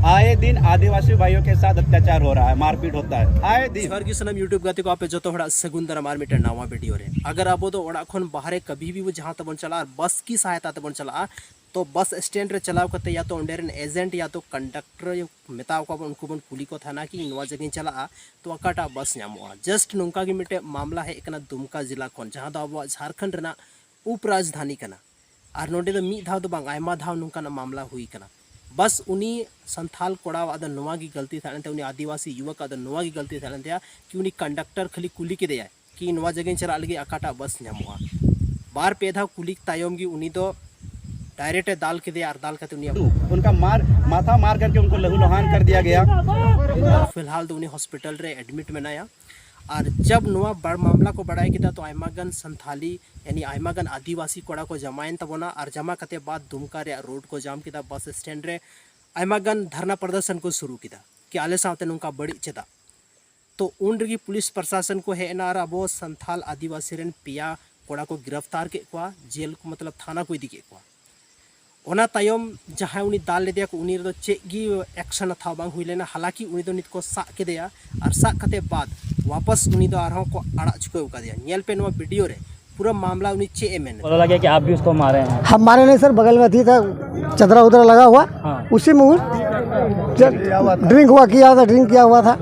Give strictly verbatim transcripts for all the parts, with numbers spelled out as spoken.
आए दिन आदिवासी भाइयों के साथ अत्याचार हो रहा है, मारपीट होता है आए दिन। ᱡᱚᱦᱟᱨ ᱜᱮ ᱥᱟᱱᱟᱢ YouTube ᱜᱟᱛᱮ ᱠᱚ, ᱟᱯᱮ ᱡᱚᱛᱚ ᱦᱚᱲᱟᱜ ᱥᱟᱹᱜᱩᱱ ᱫᱟᱨᱟᱢ ᱟᱨ ᱢᱤᱫᱴᱮᱱ ᱱᱟᱣᱟ ᱵᱷᱤᱰᱤᱭᱳ ᱨᱮ᱾ ᱟᱜᱟᱨ ᱟᱵᱚ ᱫᱚ ᱚᱲᱟᱜ ᱠᱷᱚᱱ ᱵᱟᱦᱨᱮ ᱠᱟᱵᱷᱤ ᱵᱷᱤ ᱡᱟᱦᱟᱸ ᱛᱮᱵᱚᱱ ᱪᱟᱞᱟᱜᱼᱟ, ᱟᱨ ᱵᱟᱥ ᱠᱤ ᱥᱟᱦᱟᱭᱛᱟ ᱛᱮᱵᱚᱱ ᱪᱟᱞᱟᱜᱼᱟ, ᱛᱚ ᱵᱟᱥ ᱥᱴᱮᱱᱰ ᱨᱮ ᱪᱟᱞᱟᱣ ᱠᱟᱛᱮ ᱭᱟ ᱛᱚ ᱚᱸᱰᱮ ᱨᱮᱱ ᱮᱡᱮᱱᱴ ᱭᱟ ᱛᱚ ᱠᱚᱱᱰᱟᱠᱴᱚᱨ ᱢᱮᱛᱟᱣ ᱠᱚᱣᱟ ᱵᱚᱱ, ᱩᱱᱠᱩ ᱵᱚᱱ ᱠᱩᱞᱤ ᱠᱚ ᱛᱟᱦᱮᱱᱟ ᱠᱤ ᱤᱧ ᱱᱚᱣᱟ ᱡᱟᱭᱜᱟᱧ ᱪᱟᱞᱟᱜᱼᱟ, ᱛᱚ ᱚᱠᱟᱴᱟᱜ ᱵᱟᱥ ᱧᱟᱢᱚᱜᱼᱟ᱾ ᱡᱟᱥᱴ ᱱᱚᱝᱠᱟ ᱜᱮ ᱢᱤᱫᱴᱮᱡ ᱢᱟᱢᱞᱟ ᱦᱮᱡ ᱟᱠᱟᱱᱟ ᱫᱩᱢᱠᱟ ᱡᱮᱞᱟ ᱠᱷᱚᱱ, ᱡᱟᱦᱟᱸ ᱫᱚ ᱟᱵᱚᱣᱟᱜ ᱡᱷᱟᱲᱠᱷᱚᱸᱰ ᱨᱮᱱᱟᱜ ᱩᱯᱨᱟᱡᱽᱫᱷᱟᱱᱤ ᱠᱟᱱᱟ᱾ ᱟᱨ ᱱᱚᱰᱮ ᱫᱚ ᱢᱤᱫ ᱫᱷᱟᱣ ᱫᱚ ᱵᱟᱝ, ᱟᱭᱢᱟ ᱫᱷᱟᱣ ᱱᱚᱝᱠᱟᱱᱟᱜ ᱢᱟᱢᱞᱟ ᱦᱩᱭ ᱠᱟᱱᱟ᱾ ᱵᱟᱥ ᱩᱱᱤ ᱥᱟᱱᱛᱷᱟᱞ ᱠᱚᱲᱟᱣᱟᱜ ᱫᱚ ᱱᱚᱣᱟ ᱜᱮ ᱜᱟᱹᱞᱛᱤ ᱛᱟᱦᱮᱸ ᱞᱮᱱ ᱛᱟᱭᱟ, ᱩᱱᱤ ᱟᱹᱫᱤᱵᱟᱹᱥᱤ ᱭᱩᱵᱚᱠᱟᱜ ᱫᱚ ᱱᱚᱣᱟ ᱜᱮ ᱜᱟᱹᱞᱛᱤ ᱛᱟᱦᱮᱸ ᱞᱮᱱ ᱛᱟᱭᱟ ᱠᱤ ᱩᱱᱤ ᱠᱚᱱᱰᱟᱠᱴᱚᱨ ᱠᱷᱟᱹᱞᱤ ᱠᱩᱞᱤ ᱠᱮᱫᱮᱭᱟᱭ ᱠᱤ ᱱᱚᱣᱟ ᱡᱟᱭᱜᱟᱧ ᱪᱟᱞᱟᱜ ᱞᱟᱹᱜᱤᱫ ᱚᱠᱟᱴᱟᱜ ᱵᱟᱥ ᱧᱟᱢᱚᱜᱼᱟ᱾ ᱵᱟᱨ ᱯᱮ ᱫᱷᱟᱣ ᱠᱩᱞᱤ ᱛᱟᱭᱚᱢ ᱜᱮ ᱩᱱᱤ ᱫᱚ ᱰᱟᱭᱨᱮᱠᱴ ᱮ ᱫᱟᱞ ᱠᱮᱫᱮᱭᱟ ᱟᱨ ᱫᱟᱞ ᱠᱟᱛᱮ ᱩᱱᱤᱭᱟᱜ ᱩᱱᱠᱟ ᱢᱟᱨ ᱢᱟᱛᱷᱟ ᱢᱟᱨ ᱠᱟᱨᱠᱮ ᱩᱱᱠᱩ ᱞᱟᱦᱩ ᱞᱩᱦᱟᱱ ᱠᱟᱨ ᱫᱤᱭᱟ ᱜᱟᱭᱟ᱾ ᱯᱷᱤᱞᱦᱟᱞ ᱫᱚ ᱩᱱᱤ ᱦᱚᱥᱯᱤᱴᱟᱞ ᱨᱮ ᱮᱰᱢᱤᱴ ᱢᱮᱱᱟᱭᱟ᱾ ᱟᱨ ᱡᱟᱵ ᱱᱚᱣᱟ ᱵᱟᱲ- ᱢᱟᱢᱞᱟ ᱠᱚ ᱵᱟᱲᱟᱭ ᱠᱮᱫᱟ, ᱛᱚ ᱟᱭᱢᱟ ᱜᱟᱱ ᱥᱟᱱᱛᱷᱟᱞᱤ ᱭᱟᱱᱤ ᱟᱭᱢᱟ ᱜᱟᱱ ᱟᱹᱫᱤᱵᱟᱹᱥᱤ ᱠᱚᱲᱟ ᱠᱚ ᱡᱟᱢᱟᱭᱮᱱ ᱛᱟᱵᱚᱱᱟ ᱟᱨ ᱡᱟᱢᱟ ᱠᱟᱛᱮ ᱵᱟᱫ ᱫᱩᱢᱠᱟ ᱨᱮᱭᱟᱜ ᱨᱳᱰ ᱠᱚ ᱡᱟᱢ ᱠᱮᱫᱟ᱾ ᱵᱟᱥ ᱥᱴᱮᱱᱰ ᱨᱮ ᱟᱭᱢᱟ ᱜᱟᱱ ᱫᱷᱟᱨᱱᱟ ᱯᱨᱚᱫᱚᱨᱥᱚᱱ ᱠᱚ ᱥᱩᱨᱩ ᱠᱮᱫᱟ ᱠᱤ ᱟᱞᱮ ᱥᱟᱶᱛᱮ ᱱᱚᱝᱠᱟ ᱵᱟᱹᱲᱤᱡ ᱪᱮᱫᱟᱜ᱾ ᱛᱚ ᱩᱱ ᱨᱮᱜᱮ ᱯᱩᱞᱤᱥ ᱯᱨᱚᱥᱟᱥᱚᱱ ᱠᱚ ᱦᱮᱡ ᱮᱱᱟ ᱟᱨ ᱟᱵᱚ ᱥᱟᱱᱛᱷᱟᱞ ᱟᱹᱫᱤᱵᱟᱹᱥᱤ ᱨᱮᱱ ᱯᱮᱭᱟ ᱠᱚᱲᱟ ᱠᱚ ᱜᱤᱨᱟᱯᱛᱟᱨ ᱠᱮᱫ ᱠᱚᱣᱟ, ᱡᱮᱞ ᱠᱚ ᱢᱚᱛᱞᱚᱵ ᱛᱷᱟᱱᱟ ᱠᱚ ᱤᱫᱤ ᱠᱮᱫ ᱠᱚᱣᱟ᱾ ᱚᱱᱟ ᱛᱟᱭᱚᱢ ᱡᱟᱦᱟᱸᱭ ᱩᱱᱤ ᱫᱟᱞ ᱞᱮᱫᱮᱭᱟ ᱠᱚ, ᱩᱱᱤ ᱨᱮᱫᱚ ᱪᱮᱫ ᱜᱮ ᱮᱠᱥᱚᱱ ᱦᱟᱛᱟᱣ ᱵᱟᱝ ᱦᱩᱭ ᱞᱮᱱᱟ᱾ ᱦᱟᱞᱟᱠᱤ ᱩᱱᱤ ᱫᱚ ᱱᱤᱛ ᱠᱚ ᱥᱟᱵ ᱠᱮᱫᱮᱭᱟ ᱟᱨ ᱥᱟᱵ ᱠᱟᱛᱮ ᱵᱟᱫ ᱣᱟᱯᱟᱥ ᱩᱱᱤ ᱫᱚ ᱟᱨᱦᱚᱸ ᱠᱚ ᱟᱲᱟᱜ ᱪᱩᱠᱟᱹᱣ ᱠᱟᱫᱮᱭᱟ᱾ ᱧᱮᱞ ᱯᱮ ᱱᱚᱣᱟ ᱵᱷᱤᱰᱤᱭᱳ ᱨᱮ ᱯᱩᱨᱟᱹ ᱢᱟᱢᱞᱟ ᱩᱱᱤ ᱪᱮᱫ ᱮ ᱢᱮᱱ ᱮᱫᱟ᱾ बोला लगे कि आप भी उसको मारे हैं। हम मारे नहीं सर, बगल में थी था, चदरा उदरा लगा हुआ, हाँ। उसी में वो ड्रिंक हुआ किया था, ड्रिंक किया हुआ था,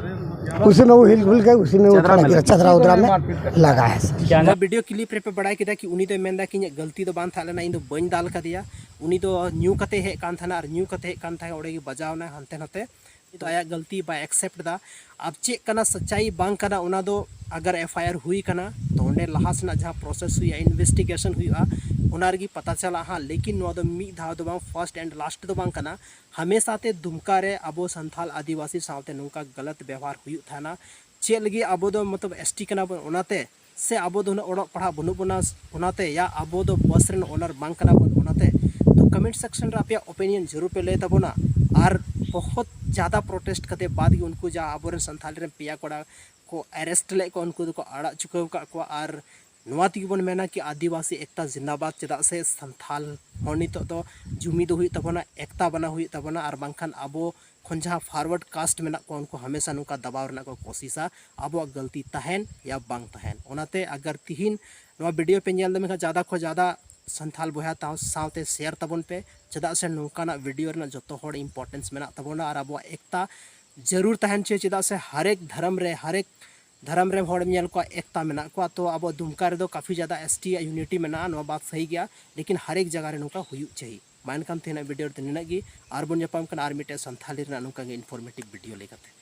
उसी में वो हिल भुल गए, उसी में वो चदरा थोड़ा में गिरा, लगा। चदरा उदरा में लगा है सर। क्या नाम? ᱱᱚᱣᱟ ᱵᱷᱤᱰᱤᱭᱳ ᱠᱞᱤᱯ ᱨᱮᱯᱮ ᱵᱟᱲᱟᱭ ᱠᱮᱫᱟ ᱠᱤ ᱩᱱᱤ ᱫᱚᱭ ᱢᱮᱱᱫᱟ ᱠᱤ ᱤᱧᱟᱹᱜ ᱜᱟᱹᱞᱛᱤ ᱫᱚ ᱵᱟᱝ ᱛᱟᱦᱮᱸ ᱞᱮᱱᱟ, ᱤᱧ ᱫᱚ ᱵᱟᱹᱧ ᱫᱟᱞ ᱠᱟᱫᱮᱭᱟ, ᱩᱱᱤ ᱫᱚ ᱧᱩ ᱠᱟᱛᱮ ᱦᱮᱡ ᱠᱟᱱ ᱛᱟᱦᱮᱱᱟ ᱟᱨ ᱧᱩ ᱠᱟᱛᱮ ᱦᱮᱡ ᱠᱟᱱ ᱛᱟᱦᱮᱸ ᱚᱸᱰᱮ ᱜᱮ ᱵᱟᱡᱟᱣ ᱮᱱᱟᱭ ᱦᱟᱱᱛᱮ ᱱᱟᱛᱮ᱾ ᱩᱱᱤ ᱫᱚ ᱟᱭᱟᱜ ᱜᱟᱹᱞᱛᱤ ᱵᱟᱭ ᱮᱠᱥᱮᱯᱴ ᱮᱫᱟ᱾ ᱟᱨ ᱪᱮᱫ ᱠᱟᱱᱟ ᱥᱟᱪᱟᱭ ᱵᱟᱝ ᱠᱟᱱᱟ ᱚᱱᱟ ᱫᱚ ᱟᱜᱟᱨ ᱮᱯᱷ ᱟᱭ ᱟᱨ ᱦᱩᱭ ᱠᱟᱱᱟ ᱛᱚ ᱚᱸᱰᱮ ᱞᱟᱦᱟ ᱥᱮᱱᱟᱜ ᱡᱟᱦᱟᱸ ᱯᱨᱚᱥᱮᱥ ᱦᱩᱭᱩᱜᱼᱟ, ᱤᱱᱵᱷᱮᱥᱴᱤᱜᱮᱥᱚᱱ ᱦᱩᱭᱩᱜᱼᱟ, ᱚᱱᱟ ᱨᱮᱜᱮ ᱯᱟᱛᱟ ᱪᱟᱞᱟᱜᱼᱟ ᱦᱟᱸᱜ᱾ ᱞᱮᱠᱤᱱ ᱱᱚᱣᱟ ᱫᱚ ᱢᱤᱫ ᱫᱷᱟᱣ ᱫᱚ ᱵᱟᱝ, ᱯᱷᱟᱨᱥᱴ ᱮᱱᱰ ᱞᱟᱥᱴ ᱫᱚ ᱵᱟᱝ ᱠᱟᱱᱟ᱾ ᱦᱟᱢᱮᱥᱟ ᱛᱮ ᱫᱩᱢᱠᱟ ᱨᱮ ᱟᱵᱚ ᱥᱟᱱᱛᱷᱟᱞ ᱟᱹᱫᱤᱵᱟᱹᱥᱤ ᱥᱟᱶᱛᱮ ᱱᱚᱝᱠᱟ ᱜᱟᱞᱟᱛ ᱵᱮᱣᱦᱟᱨ ᱦᱩᱭᱩᱜ ᱛᱟᱦᱮᱱᱟ᱾ ᱪᱮᱫ ᱞᱟᱹᱜᱤᱫ ᱟᱵᱚ ᱫᱚ ᱢᱚᱛᱞᱚᱵ ᱮᱥ ᱴᱤ ᱠᱟᱱᱟ ᱵᱚᱱ ᱚᱱᱟᱛᱮ, ᱥᱮ ᱟᱵᱚ ᱫᱚ ᱩᱱᱟᱹᱜ ᱚᱞᱚᱜ ᱯᱟᱲᱦᱟᱜ ᱵᱟᱹᱱᱩᱜ ᱵᱚᱱᱟ ᱚᱱᱟᱛᱮ, ᱭᱟ ᱟᱵᱚ ᱫᱚ ᱵᱟᱥ ᱨᱮᱱ ᱳᱱᱟᱨ ᱵᱟᱝ ᱠᱟᱱᱟ ᱵᱚᱱ ᱚᱱᱟᱛᱮ? ᱛᱚ ᱠᱚᱢᱮᱱᱴ ᱥᱮᱠᱥᱚᱱ ᱨᱮ ᱟᱯᱮᱭᱟᱜ ᱚᱯᱤᱱᱤᱭᱚᱱ ᱡᱟᱹᱨᱩᱲ ᱯᱮ ᱞᱟᱹᱭ ᱛᱟᱵᱚᱱᱟ᱾ ᱟᱨ ᱵᱚᱦᱚᱛ ᱡᱟᱫᱟ ᱯᱨᱚᱴᱮᱥᱴ ᱠᱟᱛᱮ ᱵᱟᱫ ᱜᱮ ᱩᱱᱠᱩ ᱡᱟ ᱟᱵᱚᱨᱮᱱ ᱥᱟᱱᱛᱷᱟᱞᱤ ᱨᱮᱱ ᱯᱮᱭᱟ ᱠᱚᱲᱟ ᱠᱚ ᱮᱨᱮᱥᱴ ᱞᱮᱫ ᱠᱚᱣᱟ ᱩᱱᱠᱩ ᱫᱚᱠᱚ ᱟᱲᱟᱜ ᱪᱩᱠᱟᱹᱣ ᱟᱠᱟᱫ ᱠᱚᱣᱟ᱾ ᱟᱨ ᱱᱚᱣᱟ ᱛᱮᱜᱮ ᱵᱚᱱ ᱢᱮᱱᱟ ᱠᱤ ᱟᱹᱫᱤᱵᱟᱹᱥᱤ ᱮᱠᱛᱟ ᱡᱤᱱᱫᱟᱵᱟᱫ᱾ ᱪᱮᱫᱟᱜ ᱥᱮ ᱥᱟᱱᱛᱟᱞ ᱦᱚᱲ ᱱᱤᱛᱚᱜ ᱫᱚ ᱡᱩᱢᱤᱫᱚᱜ ᱦᱩᱭᱩᱜ ᱛᱟᱵᱚᱱᱟ, ᱮᱠᱛᱟ ᱵᱮᱱᱟᱣ ᱦᱩᱭᱩᱜ ᱛᱟᱵᱚᱱᱟ, ᱟᱨ ᱵᱟᱝᱠᱷᱟᱱ ᱟᱵᱚ ᱠᱷᱚᱱ ᱡᱟᱦᱟᱸ forward caste ᱢᱮᱱᱟᱜ ᱠᱚᱣᱟ, ᱩᱱᱠᱩ ᱦᱟᱢᱮᱥᱟ ᱱᱚᱝᱠᱟ ᱫᱟᱵᱟᱣ ᱨᱮᱱᱟᱜ ᱠᱚ ᱠᱳᱥᱤᱥᱟ, ᱟᱵᱚᱣᱟᱜ ᱜᱟᱹᱞᱛᱤ ᱛᱟᱦᱮᱱ ᱭᱟ ᱵᱟᱝ ᱛᱟᱦᱮᱱ᱾ ᱚᱱᱟᱛᱮ ᱟᱜᱟᱨ ᱛᱤᱦᱤᱧ ᱱᱚᱣᱟ video ᱯᱮ ᱧᱮᱞ ᱫᱟ, ᱢᱮᱱᱠᱷᱟᱱ ᱡᱟᱫᱟ ᱠᱷᱚᱱ ᱡᱟᱫᱟ ᱥᱟᱱᱛᱟᱞ ᱵᱚᱭᱦᱟ ᱛᱟᱣ ᱥᱟᱶᱛᱮ share ᱛᱟᱵᱚᱱ ᱯᱮ, ᱪᱮᱫᱟᱜ ᱥᱮ ᱱᱚᱝᱠᱟᱱᱟᱜ video ᱨᱮᱱᱟᱜ ᱡᱚᱛᱚ ᱦᱚᱲ importance ᱢᱮᱱᱟᱜ ᱛᱟᱵᱚᱱᱟ ᱟᱨ ᱟᱵᱚᱣᱟᱜ ᱮᱠᱛᱟ ᱡᱟᱹᱨᱩᱲ ᱛᱟᱦᱮᱱ ᱪᱟᱹᱭ, ᱪᱮᱫᱟᱜ ᱥᱮ ᱦᱟᱨᱮᱠ ᱫᱷᱚᱨᱚᱢ ᱨᱮ, ᱦᱟᱨᱮᱠ ᱫᱷᱚᱨᱚᱢ ᱨᱮᱱ ᱦᱚᱲᱮᱢ ᱧᱮᱞ ᱠᱚᱣᱟ ᱮᱠᱛᱟ ᱢᱮᱱᱟᱜ ᱠᱚᱣᱟ᱾ ᱛᱚ ᱟᱵᱚ ᱫᱩᱢᱠᱟ ᱨᱮᱫᱚ ᱠᱟᱯᱷᱤ ᱡᱟᱫᱟ ST ᱟᱜ unity ᱢᱮᱱᱟᱜᱼᱟ, ᱱᱚᱣᱟ ᱵᱟᱛ ᱥᱟᱹᱦᱤ ᱜᱮᱭᱟ, ᱞᱮᱠᱤᱱ ᱦᱟᱨᱮᱠ ᱡᱟᱭᱜᱟ ᱨᱮ ᱱᱚᱝᱠᱟ ᱦᱩᱭᱩᱜ ᱪᱟᱹᱦᱤ᱾ ᱢᱟ ᱮᱱᱠᱷᱟᱱ ᱛᱮᱦᱮᱧᱟᱜ video ᱨᱮᱫᱚ ᱱᱤᱱᱟᱹᱜ ᱜᱮ, ᱟᱨ ᱵᱚᱱ ᱧᱟᱯᱟᱢ ᱠᱟᱱᱟ ᱟᱨ ᱢᱤᱫᱴᱮᱡ ᱥᱟᱱᱛᱷᱟᱞᱤ ᱨᱮᱱᱟᱜ ᱱᱚᱝᱠᱟ ᱜᱮ informative video ᱞᱟᱹᱭ ᱠᱟᱛᱮ᱾